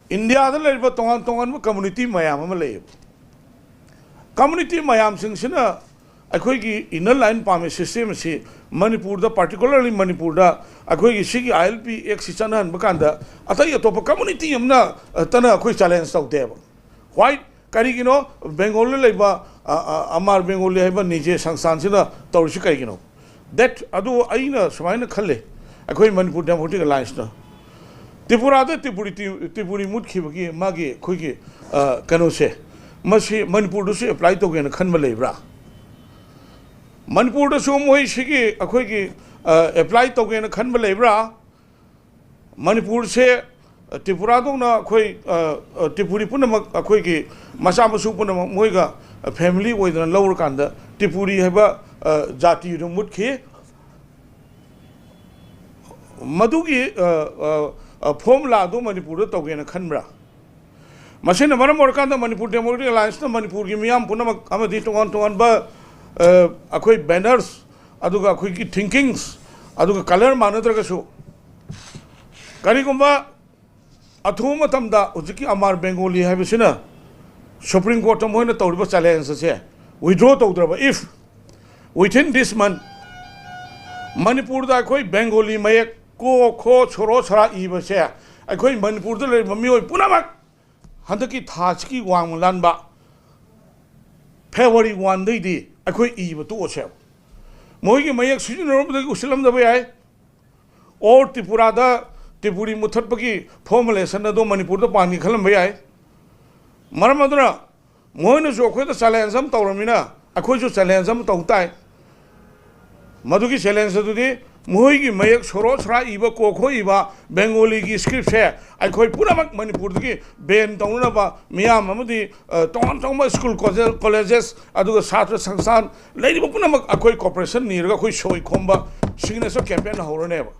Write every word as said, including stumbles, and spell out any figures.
ꯏꯟꯗꯤꯌꯥꯗ ꯂꯩꯔꯤꯕ ꯇꯣꯉꯥꯟ ꯇꯣꯉꯥꯟꯕ ꯀꯝꯃꯨꯅꯤꯇꯤ ꯃꯌꯥꯝ ꯑꯃ ꯂꯩꯌꯦꯕ꯫ ꯀꯝꯃꯨꯅꯤꯇꯤ ꯃꯌꯥꯝꯁꯤꯡꯁꯤꯅ ꯑꯩꯈꯣꯏꯒꯤ inner line permit system ꯑꯁꯤ ꯃꯅꯤꯄꯨꯔꯗ, particularly ꯃꯅꯤꯄꯨꯔꯗ ꯑꯩꯈꯣꯏꯒꯤ ꯁꯤꯒꯤ ILP Act ꯁꯤ ꯆꯠꯅꯍꯟꯕ ꯀꯥꯟꯗ ꯑꯇꯩ ꯑꯇꯣꯞꯄ ꯀꯝꯃꯨꯅꯤꯇꯤ ꯑꯃꯅ, ꯑ, ꯇꯅ ꯑꯩꯈꯣꯏ ꯆꯦꯂꯦꯟꯖ ꯇꯧꯗꯦꯕ꯫ Why? ꯀꯔꯤꯒꯤꯅꯣ? ꯕꯦꯡꯒꯣꯜꯗ ꯂꯩꯕ, ꯑ, ꯑ, ꯑꯃꯥꯔ ꯕꯦꯡꯒꯣꯂꯤ ꯍꯥꯏꯕ ꯅꯤꯖꯦ ꯁꯪꯁꯊꯥꯟꯁꯤꯅ ꯇꯧꯔꯤꯁꯤ ꯀꯔꯤꯒꯤꯅꯣ? That, ꯑꯗꯨ ꯑꯩꯅ ꯁꯨꯃꯥꯏꯅ ꯈꯜꯂꯦ, ꯑꯩꯈꯣꯏ ꯃꯅꯤꯄꯨꯔ ꯗꯦꯃꯣꯀ꯭ꯔꯦꯇꯤꯛ ꯑꯦꯂꯥꯏꯟꯁꯅ ꯇ꯭ꯔꯤꯄꯨꯔꯥꯗ ꯇ꯭ꯔꯤꯄꯨꯔꯤ, ꯇ꯭ꯔꯤꯄꯨꯔꯤ ꯃꯨꯠꯈꯤꯕꯒꯤ ꯃꯥꯒꯤ ꯑꯩꯈꯣꯏꯒꯤ, ꯑ, ꯀꯩꯅꯣꯁꯦ, ꯃꯁꯤ ꯃꯅꯤꯄꯨꯔꯗꯁꯨ ꯑꯦꯄ꯭ꯂꯥꯏ ꯇꯧꯒꯦꯅ ꯈꯟꯕ ꯂꯩꯕ꯭ꯔꯥ? ꯃꯅꯤꯄꯨꯔꯗꯁꯨ ꯃꯣꯏ ꯁꯤꯒꯤ ꯑꯩꯈꯣꯏꯒꯤ, ꯑ, ꯑꯦꯄ꯭ꯂꯥꯏ ꯇꯧꯒꯦꯅ ꯈꯟꯕ ꯂꯩꯕ꯭ꯔꯥ? ꯃꯅꯤꯄꯨꯔꯁꯦ, ꯑ, ꯇ꯭ꯔꯤꯄꯨꯔꯥꯗꯧꯅ ꯑꯩꯈꯣꯏ, ꯑ, ꯑ, ꯇ꯭ꯔꯤꯄꯨꯔꯤ ꯄꯨꯝꯅꯃꯛ ꯑꯩꯈꯣꯏꯒꯤ ꯃꯆꯥ ꯃꯁꯨ ꯄꯨꯝꯅꯃꯛ ꯃꯣꯏꯒ, ꯑ, ꯐꯦꯃꯤꯂꯤ ꯑꯣꯏꯗꯅ ꯂꯧꯔꯀꯥꯟꯗ ꯇ꯭ꯔꯤꯄꯨꯔꯤ ꯍꯥꯏꯕ, ꯑ, ꯖꯥꯇꯤꯗꯨ ꯃꯨꯠꯈꯤ꯫ ꯃꯗꯨꯒꯤ, ꯑ, ꯑ, ꯑ, ꯐꯣꯔꯃꯨꯂꯥꯗꯨ ꯃꯅꯤꯄꯨꯔꯗ ꯇꯧꯒꯦꯅ ꯈꯟꯕ꯭ꯔꯥ? ꯃꯁꯤꯅ ꯃꯔꯝ ꯑꯣꯏꯔꯀꯥꯟꯗ ꯃꯅꯤꯄꯨꯔ ꯗꯦꯃꯣꯀ꯭ꯔꯦꯇꯤꯛ ꯑꯦꯂꯥꯏꯟꯁꯅ ꯃꯅꯤꯄꯨꯔꯒꯤ ꯃꯤꯌꯥꯝ ꯄꯨꯝꯅꯃꯛ ꯑꯃꯗꯤ ꯇꯣꯉꯥꯟ ꯇꯣꯉꯥꯟꯕ, ꯑ, ꯑꯩꯈꯣꯏ ꯕꯦꯅꯔꯁ, ꯑꯗꯨꯒ ꯑꯩꯈꯣꯏꯒꯤ ꯊꯤꯡꯀꯤꯡꯁ, ꯑꯗꯨꯒ ꯀꯂꯔ ꯃꯥꯟꯅꯗ꯭ꯔꯒꯁꯨ, ꯀꯔꯤꯒꯨꯝꯕ ꯑꯊꯨꯕ ꯃꯇꯝꯗ ꯍꯧꯖꯤꯛꯀꯤ ꯑꯃꯥꯔ ꯕꯦꯡꯒꯣꯂꯤ ꯍꯥꯏꯕꯁꯤꯅ ꯁꯨꯄ꯭ꯔꯤꯝ ꯀꯣꯔꯠꯇ ꯃꯣꯏꯅ ꯇꯧꯔꯤꯕ ꯆꯦꯂꯦꯟꯖ ꯑꯁꯦ ꯋꯤꯗ꯭ꯔꯣ ꯇꯧꯗ꯭ꯔꯕ, if within this month ꯃꯅꯤꯄꯨꯔꯗ ꯑꯩꯈꯣꯏ ꯕꯦꯡꯒꯣꯂꯤ ꯃꯌꯦꯛ ꯀꯣ, ꯈꯣ, ꯁꯣꯔꯣ, ꯁꯔꯥ ꯏꯕꯁꯦ ꯑꯩꯈꯣꯏ ꯃꯅꯤꯄꯨꯔꯗ ꯂꯩꯔꯤꯕ ꯃꯤꯑꯣꯏ ꯄꯨꯝꯅꯃꯛ ꯍꯟꯗꯛꯀꯤ ꯊꯥꯁꯤꯒꯤ ꯋꯥꯡꯃ ꯂꯥꯟꯕ February one ꯗꯩꯗꯤ ꯑꯩꯈꯣꯏ ꯏꯕ ꯇꯣꯛꯑꯁꯦꯕ꯫ ꯃꯣꯏꯒꯤ ꯃꯌꯦꯛ ꯁꯤꯖꯤꯟꯅꯔꯝꯕꯗꯒꯤ ꯎꯁꯤꯜꯂꯝꯗꯕ ꯌꯥꯏ, or ꯇ꯭ꯔꯤꯄꯨꯔꯥꯗ ꯇ꯭ꯔꯤꯄꯨꯔꯤ ꯃꯨꯠꯊꯠꯄꯒꯤ ꯐꯣꯔꯃꯨꯂꯦꯁꯟ ꯑꯗꯣ ꯃꯅꯤꯄꯨꯔꯗ ꯄꯥꯟꯒꯦ ꯈꯜꯂꯝꯕ ꯌꯥꯏ꯫ ꯃꯔꯝ ꯑꯗꯨꯅ ꯃꯣꯏꯅꯁꯨ ꯑꯩꯈꯣꯏꯗ ꯆꯦꯂꯦꯟꯖ ꯑꯃ ꯇꯧꯔꯝꯃꯤꯅ ꯑꯩꯈꯣꯏꯁꯨ ꯆꯦꯂꯦꯟꯖ ꯑꯃ ꯇꯧ ꯇꯥꯏ꯫ ꯃꯗꯨꯒꯤ ꯆꯦꯂꯦꯟꯖ ꯑꯗꯨꯗꯤ ꯃꯈꯣꯏꯒꯤ ꯃꯌꯦꯛ ꯁꯣꯔꯣ ꯁꯔꯥ ꯏꯕ, ꯀꯣ ꯈꯣ ꯏꯕ ꯕꯦꯡꯒꯣꯂꯤꯒꯤ ꯁ꯭ꯀ꯭ꯔꯤꯞꯁꯦ ꯑꯩꯈꯣꯏ ꯄꯨꯝꯅꯃꯛ ꯃꯅꯤꯄꯨꯔꯗꯒꯤ ꯕꯦꯟ ꯇꯧꯅꯅꯕ ꯃꯤꯌꯥꯝ ꯑꯃꯗꯤ, ꯑ, ꯇꯣꯉꯥꯟ ꯇꯣꯉꯥꯟꯕ ꯁ꯭ꯀꯨꯜ, ꯀꯣꯂꯦꯖꯦꯁ, ꯑꯗꯨꯒ ꯁꯥꯇ꯭ꯔ ꯁꯪꯁꯊꯥꯟ ꯂꯩꯔꯤꯕ ꯄꯨꯝꯅꯃꯛ ꯑꯩꯈꯣꯏ ꯀꯣꯑꯣꯄꯔꯦꯁꯟ ꯅꯤꯔꯒ ꯑꯩꯈꯣꯏ ꯁꯣꯏ ꯈꯣꯝꯕ ꯁꯤꯒꯅꯦꯆꯔ ꯀꯦꯝꯄꯦꯟ ꯍꯧꯔꯅꯦꯕ꯫